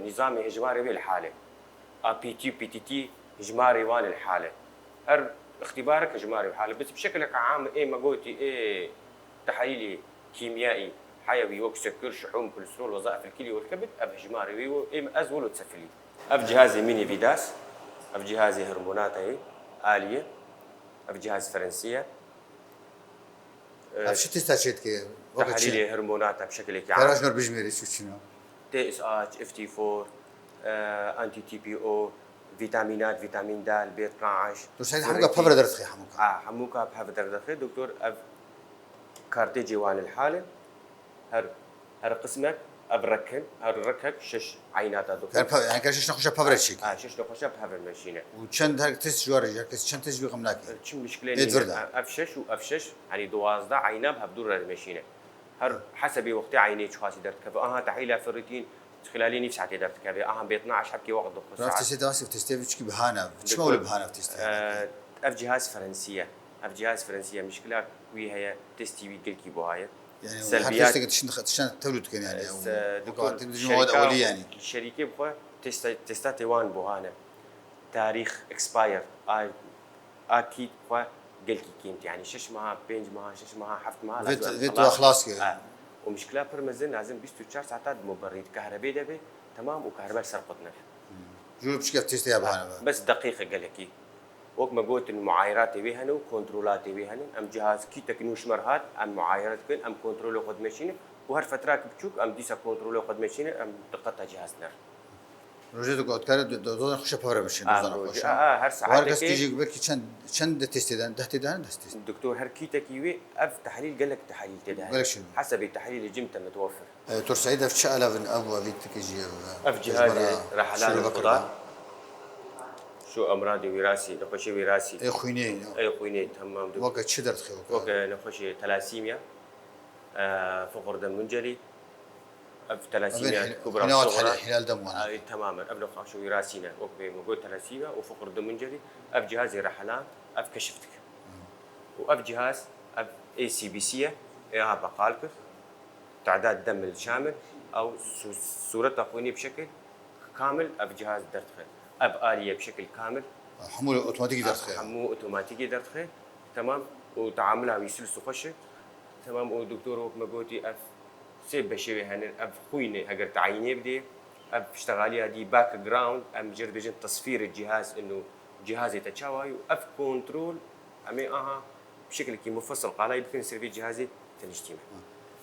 nîzamê hejmarê wê li hal e. A P T û P T T hijmarê wan li hal e. Her îxtîbarek hijmarê li hal e. Bes bi şekileke am ê me gotî ê tehlîlê kîmyayî, heyewî wek sekir, şuhûm, kolesterol, wezaif el-kilî û el-kebid, ev hijmarê wê û ê me ez wilo sefilî. Ev cihazê mînî vîdas, ev cihazê hormonatayê alî ye. Ev cihaz Frensî ye. Ev çi testa çê dike? Weke çi? Tehlîlê hormonata bi şekilekî am. Tera ji me re bijmêre çi çi ne? T S H, F T four, e, anti T P O, vîtamînat, vîtamîn D, B twelve. Tu ser hemûka pevre derdixe hemûka? A, hemûka pevre derdixe. Doktor, ev kartê cêwanê li hal in. Her, her qismek, ev rek in. Her rekek şeş eynata doktor. Her pe-, yani şeş nexweşa pevre çêke. Ha, şeş nexweşa pevre meşîne. Û çend her test ji war, her kes çend test ji wî xem nake? Çi muşkile nîne. Ev şeş û ev şeş, yanî duwazdeh eyna bi hevdû re dimeşîne. Her hesebê wextê eynê çiqasî derdikeve. Aha tehlîla ferritin, xîlalê nîv saetê derdikeve. Aha B twelve hebkê wext dixwe. Ev testê de, ev testê çikî bihane. Çima wilo bihane ev testê? Ev cihaz Frensî ye. Ev cihaz Frensî ye. Muşkila wî heye, testî wî gelkî buha ye. Yani her testeke tiştin, tiştan tewlîd dikin yani. Ew, ew, ew, ew, ew, ew, yani. Şerîkê bi xwe testa, testatê wan buha ne. Tarîx expired, a, a kî xwe gelkî kêmt, yani şeş meha, pênc meha, şeş meha, heft meha, vê lazim tu, vê tu xelas, xelas kir. Ha. Û muşkila pir mezin lazim bîst û çar saeta di muberrîd kahrebê de be, temam û kahrebe li ser qut nebe. Jû piçke testê ya bihane be. Bes deqîqe gelekî. Wek me gotin, muayeratê wê hene û kontrolatê wê hene. Em cihaz kîtek nû ji me re hat, em muayere dikin, em kontrolê xwe dimeşînin û her fetrak biçûk em dîsa kontrolê xwe dimeşînin, em diqeta cihaz ner. Rojê dikot kare do-, do-, dozan xweşe pevre bişin, a, dozan rojê, xweşe. A, a, her saetekê. Her kes kî jî belkî çend, çend de testê dan, deh tê dan, deh test. Doktor, her kîtekî wê ev tehlîl gelek tehlîl tê de hene. Gelek şey. Hesebê tehlîlê cim te mitwefir. E, Doktor Seîd, ev çi elev in, ev wî tike jî ev, ev cihazê rehelan xudar. Şu emradê wîrasî, nexweşê wîrasî. Ê xwînê. Ê xwînê, temam. Weke çi derdixê weke? Weke nexweşê telasîmya, e, fiqr de muncelî. Ev telasîmya kubra, suxra. Hilal dem wana. Ay, temamen. Ev nexweşê wîrasî ne. Wek bê min got telasîmya û fiqr de muncelî. Ev cihazê rehelan, ev keşif dike. Û ev cihaz, ev A C B C ye. Ê ha beqal kir. Tedad dem li şamil, ew sû-, sûreta xwînê bi şekil Kamil ev cihaz derdixe. Ev aliye bi şekil kamil. Hemû otomatîkî derdixe. Hemû otomatîkî derdixe. Temam. Û teamula wî sils û xweş e. Temam. Û doktor wek me gotî ev sê beşê wê hene. Ev xwîn e, heger tayînê bidê. Ev piştexaliya dî background, em jê re dibêjin tesfîr cihaz, ino cihazê te çawa ye û ev kontrol em ê aha bi şekilekî mufesil qalayî bikin ser vê cihazê teniştî me.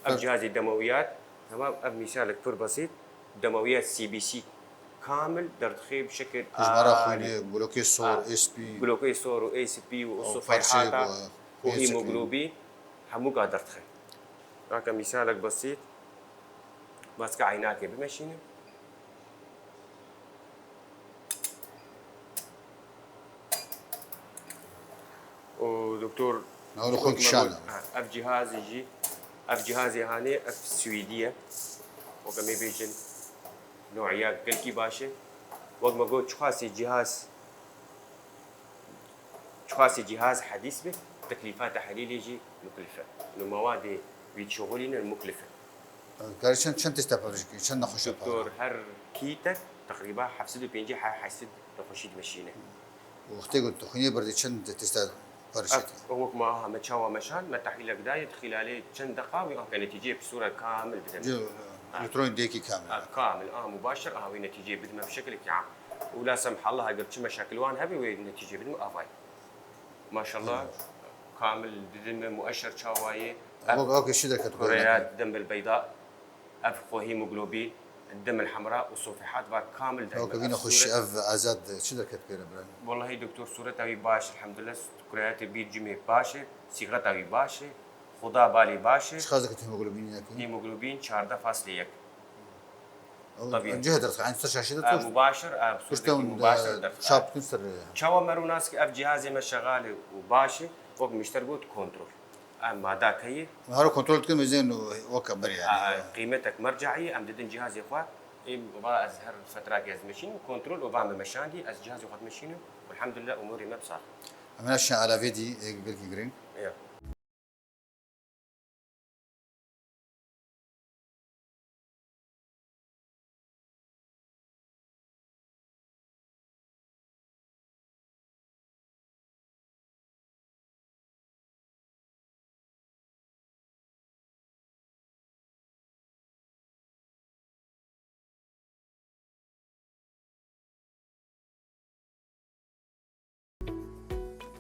Ev cihazê demawiyat, temam, ev mîsalek pir besît, demawiyat C B C kamil derdixê bi şekil Hijmara alî. Xwînê, blokê sor, A, S P. Blokê sor û S P û O sofeyhata parçeyê ku û hêmokî. Hemoglobîn hemûka derdixe. Weke mîsalek besît, baska eynakê bimeşînim. û doktor Navê xwe kişand. Ha, ev cihazê jî, ev cihazê hanê, ev Swîdî ye. Weke me bêjin, no'iya gelkî baş e. Wek me got, çiqasî cihaz, çiqasî cihaz hedîs be, teklîfa tehlîlê jî muklif e. Û mewadê wî dişuxulînin muklif e. Karî çend, çend testa pevriş kî, çend nexweşa pevra? Doktor, her kîtek teqrîba heft sed û pêncî he-, heşt sed nexweşî dimeşîne. Wextê ku tu xwînê birdî çend testa pevriş kî? Ev wek ma aha me çawa meşan, me tehlîlek dayê, di xîlalê çend deqa wî anke netîceyê bi sûret kamil bide. Cî, Ha. Elektronî dêkî kamil. Ev kamil, aha mubaşir, aha wî netîceyê bidime bi şekilekî am. Û la semhallah eger çi meşakil wan hebe wê netîceyê bidime avayî. Maşallah, Evet. Kamil didime mueşer çawa ye. Ev Wek, wek şî derket kureya kureya. Dem bil beyda. Ev xwe hemoglobîn, dem bil hemra û sofehat var kamil der. Wek vîna xweşî ev azad çi derket pêre bira? Wellahî doktor, sureta wî baş, elhamdulillah, kureya te bîr cimê baş e, sîxeta wî baş e, xuda balê baş e. Çiqas diket hemoglobînê? Hemoglobîn çardeh faslê yek. Tabii. Encî hederse, encî ser şaşê de Ev tut. Mubaşir, ev Pişte sordekî hûn, mubaşir e, derxe. Çap dikin ser rê. Çawa me rû nas ki ev cihazê me şegal e û baş e, wek mişter got kontrol. Ev mada keyê. Her kontrol dikin, mezên û weke bir yani. A, qîmetek mercaî, em didin cihazê xwe. Ê, va ez her fetrakê ez meşînim, kontrol û va me meşandî, ez cihazê xwe dimeşînim. Elhamdulillah, umurê me bi sax. Em naşin alavê dî, ê, gelkî girîng. Ya.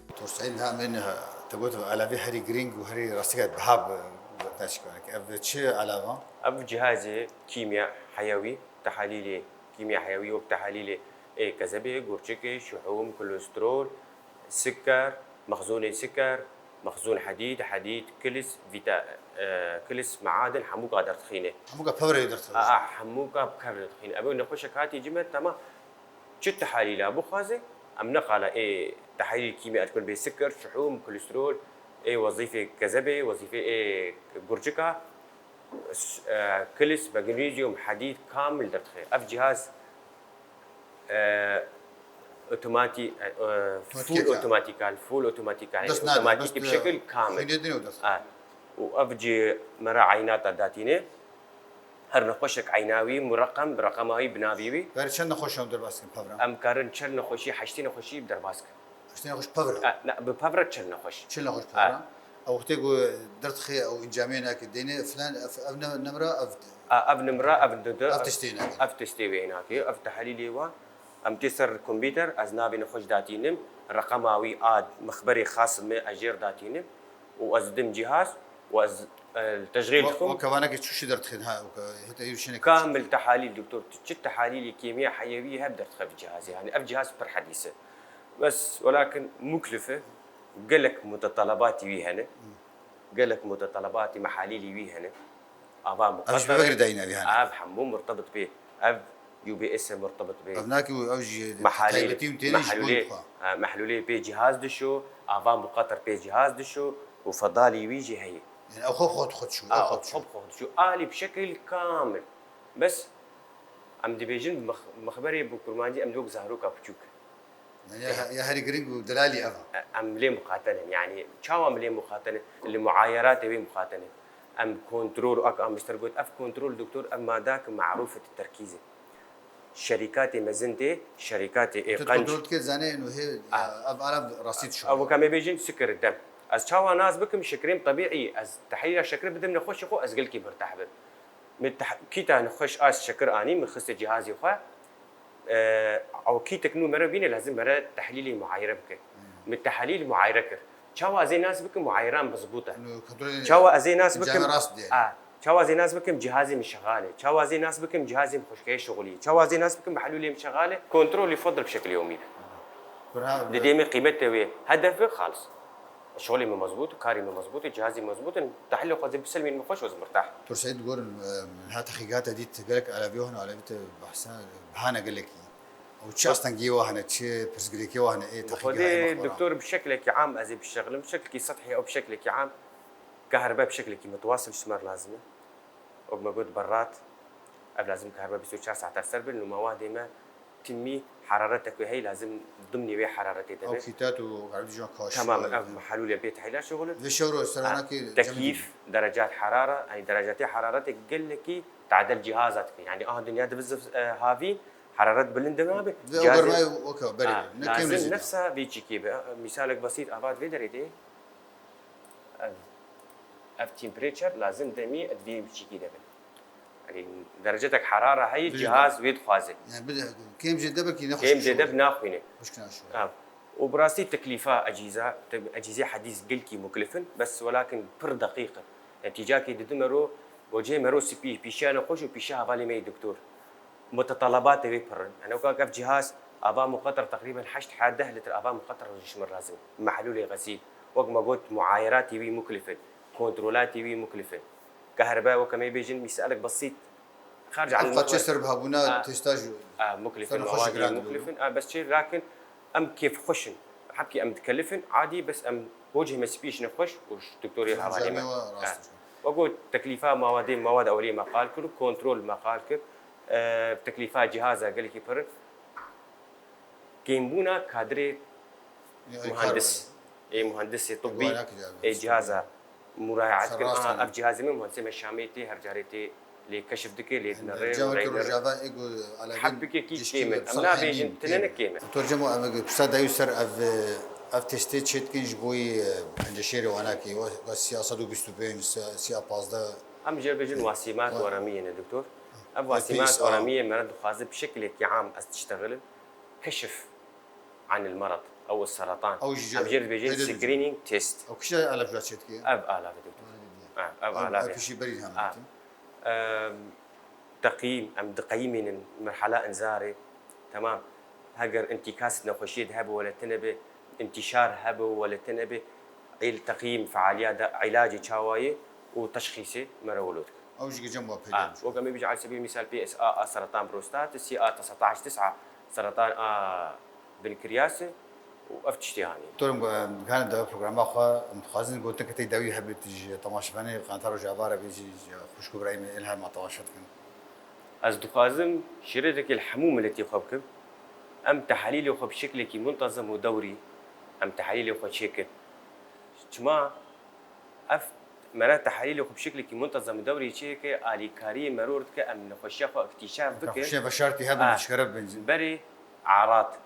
Doktor Seîd, niha min, e, te got elavê herî girîng û herî rastî biha bi, bi, peşkewanê. Ev çi elava? Ev cihazê kîmya heyewî, tehalîlê kîmya heyewî wek tehalîlê, ê, kezebê, gurçikê, şuhûm, kolesterol, siker, mexzûnê siker, mexzûn hedîd, hedîd, kilis, vîta-, e, kilis, meaden, hemûka derdixîne. Hemûka pevre derdixîne. A, a, hemûka pevre dixîne. Ev nexweşek hatî cime, tema çi tehalîla bixwaze, em ne qala ê tehalîl kîmya dikin bê siker, şuhûm, kolesterol, ê wezîfê kezebê, wezîfê ê gurçika, s-, e, kilis, magnesium, hedîd, kamil derdixe. Ev cihaz, e, otomatî-, e, e, full Otomatîk ya. Otomatîk, full otomatîk, yani Dest nade, otomatîk dest, bi şekil e, kamil. Xwînê din û dest. Ha. Û ev cî me re eynata datîne. Her nexweşek eyna wî, mureqem, bi reqema wî, bi navê wî. Berî çend nexweş em derbas kin pevra? Em karin çel nexweşî, heştê nexweşî derbas kin. Heştê nexweş pevra? E, ne, bi pevra çel nexweş. Çel nexweş pevra. E. Ew wextê ku derdixe ew encamê nake, dêne filan, ev, ev ne, nemra, ev Ev nimra, ev dide, Ev tiştê nake. Ev tiştê wê nake, ev tehlîlê wa. Em tê ser kompîter, ez navê nexweş datînim, reqema wî a mexberê xas me ez jêr datînim û ez dim cîhaz û ez, e, teşxîl Wa-, dikim. Wa kevanekê çûşî derdixin ha, weke heta îro şêne Kamil tehalîl, doktor, tu çi tehalîlê kîmya heyewî heb derdixe bi cihazê. Yani ev cihaz pir hedîs e. Bes, welakin muklif e, gelek mutetelebatî wî hene. Gelek mutetelebatî mehalîlî wî hene. Ava Ev ji muqeddere. Bevegirî dayîne wî hene. Ev hemû murtebit bê. Ev U B S e murtebit bê. Ev nakî û ev jî Mehalî, taybetî û têrî ji bo mehlûlê, xwe. E, mehlûlê pê cihaz dişo, ava muqeter pê cihaz dişo û fedalî wî jî heye. Yani ew xwe xwe xwe dişo, A, ew xwe xwe dişo. Alî bi şekil kamil. Bes em dibêjin mex-, mexberê bi kurmancî em dibêjin zaroka piçûk. Ya, ya herî giring û delalî ev e. Em lê muqatel in. Yani çawa em lê muqatel in? Li muayeratê wê muqatel in. Em kontrol, ak am ji te re got, ev kontrol doktor, ev mada ki marûf e, terkîz e. Şerîkatê mezin tê, şerîkatê ê Tu qenc. Kontrol dike zanê û hê ev ara rastî dişo. Ew weke me bêjin sikir dem. Ez çawa nas bikim şekrêm tebîî, ez tehlîla şekir bidim nexweşê xwe, ez gelkî mirtah bim. Min teh- kîta nexweş a şekir anî, min xiste cihazê xwe. E, ew kîtek nû mere bîne, lazim mere tehlîlê muayere bike. Min tehlîl muayere kir. Çawa ez ê nas bikim muayeran mezbût e. Çawa ez ê nas bikim? A, çawa ez ê nas bikim cihazê min şexal e. Çawa ez ê nas bikim cihazê min xweşkeye şixulî. Çawa ez ê nas bikim mehlûlê min şexal e. Kontrolê fedr bi şeklê omî be. Didê min qîmetê wê hedef be, xalis. Şixulê min mezbût, karê min mezbût e, cihazê min mezbût in. Tehlîlê xwe zê biselmîn min xweş û ez mirtah. Doktor Seîd, gorin, e, min ha teqîqata dît gelek elevî hene, elevî te behsa, bihane gelekî. Ew çi astengiyê wa hene, çi pirsgirêkê wa hene, ê teqîqê heye me xwe. Doktor bi şeklekî am ez ê bişexlim, bi şeklekî sethî ew bi şeklekî am. Kahirbe bi şeklekî mitwasil ji me re lazim e. Wek me got berrat, ev lazim kahirbe bîst û çar saet ser bin û mewadê me timî heraretek wê heye, lazim dimnê wê heraretê de be. Ew kîtat û herdû jan kaşî. Tamam, ev mehalûlê bê tehlîla şixulin. Vê şewro seranakê tekîf, derecat herara, yanî derecatê heraretê gelekî tadel cihaza dike. Yanî aha dinya divize e, havî, heraret bilind nabe. Vê ew germayê weke berê ne kêm ne zêde. Lazim nefsa vê çîkê be. Misalek besît, ava di vê derê de. Ev, ev temperature lazim demî di vê biçîkî de bin. Yanî derecetek herara heye, cihaz wê dixwaze. Yanî bide, kêm jê de belkî ne Kêm jê de naxwîne. Xwişk naşo. Ev. Û bi rastî teklîfa ecîza, te-, ecîzê hedîs gelkî muklif in, bes welakin pir deqîq in. Netîcakê didime ro, wecihê me ro spî, pîşiya nexweş û pîşiya hevalê me yê doktor. Mutetelebatê wê pir in. Yanî weka ev cihaz ava muqeter teqrîben heşt heta deh lître ava muqeter ji min lazim. Mehlûlê xesîl. Wek me got, muayeratê wî muklif in. Kontrolatê wî muklif in. Kahirbe, weke me bêjin, mîsalek besît. Xerc Ev qeçê ser bihabûna têsta ji. A, muklif in, mewadê muklif in. A, bes çê lakin em kêfxweş in. Hebkî em dikelif in, adî, bes em wecihê me spî ji nexweş û ji doktorê hevalê me. Wek got, teklîfa mawadê, mawad ewlî me qal kir û kontrol me qal kir. E, teklîfa cihaza gelekî pir in. Kêmbûna kadrê muhandis, ê muhandisê tibbî, ê cihaza murayaet kir. Aha, ev cihazê min muhandisê me Şamê tê, her carê tê lê keşif dike, lê dinere û reyndere. Hebikekî kêm in. Em nabêjin tine ne kêm in. Doktor Cemo, em ê pirsa dayî ser ev, ev testê çê dikin ji bo yî, e, penceşêrê wanakê, we, we sî a sed û bîst û pênc, sî a pazdeh. Em jê bêjin wasîmat weramiyê ne doktor. Ev wasîmat weramiyê me re dixwaze bi şekilekî am ez diştexilim. Keşif anil merad ew seratan. Ew jî Em jê dibêjin screening test. Ew kişa alaf jua çê dike? Ev alaf e doktor. Ev, ev alaf e. Ev pişî berî hem. Teqîm, em diqeyimînin merhala inzarê. Temam. Heger intîkas nexweşiyê de hebe wele tine be, intîşar hebe wele tine be, îl teqîm fealiya de îlacê çawayê û teşxîsê mere wilo dike. Ew jî gecem wa peyda. Wek em ê bîjin, ala sebîl mîsal P S A a seratan prostat, C A tesetaş tis'a seratan a binkiryas û ev tiştê hanî. Doktor, em gane dewe programa xwe, em dixwazin gotin ke tey dawî hebit ji temaşevanê qanata Rojava re bê jî ji xwişk û birayê me ê li her ma temaşe dikin. Ez dixwazim şîretekê li hemû miletê xwe bikim. Em tehlîlê xwe bi şeklekî muntezem û dewrî em tehlîlê xwe çêkin. Çima? Ev mere tehlîlê xwe bi şeklekî muntezem û dewrî çêke, alîkariyê meror dike, em nexweşiya xwe îktîşaf bikin. Nexweşiya veşartî hebin, eşkere bibin. Berê erat.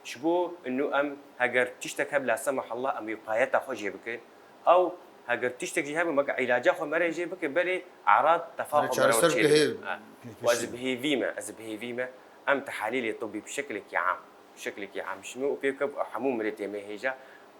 Ji bo inu em heger tiştek heb la semahullah em wîqayeta xwe jê bikin. Ew heger tiştek jî hebe, me îlaca xwe mere jê bike, berê erat tefa xwe mere çareser bike. Hê, ez bi hêvî me, ez bi hêvî me. Em tehlîlê tibbî bi şeklekî am. Şeklekî em şime û pê bike hemû miletê me hêja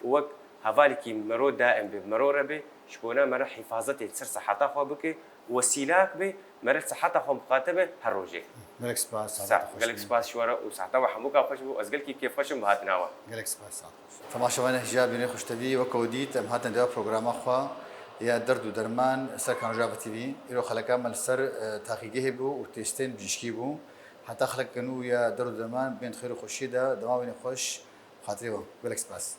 û wek hevalekî mero daim be, mero re be, ji bona me re hîfazetê li ser seheta xwe bike, wesîlak be, me re li seheta xwe miqate be her rojê. Gelek spas, saeta xweş. Gelek spas ji we re û seheta we hemûka xweş bû. Ez gelkî kêfxweş im bi hatina we. Gelek spas, saet xweş. Temaşevanê hêja bînerê Xweş T V, weke we dît em hatin dewa programa xwe ya derd û derman ser Kanal Rojava T V. Îro xeleka me li ser, e, taqîgehê bû û testên bijîşkî bû. Heta xelekeke nû ya derd û derman bên di xêr û xweşiyê de, dema bînin xweş, xatirê we. Gelek spas.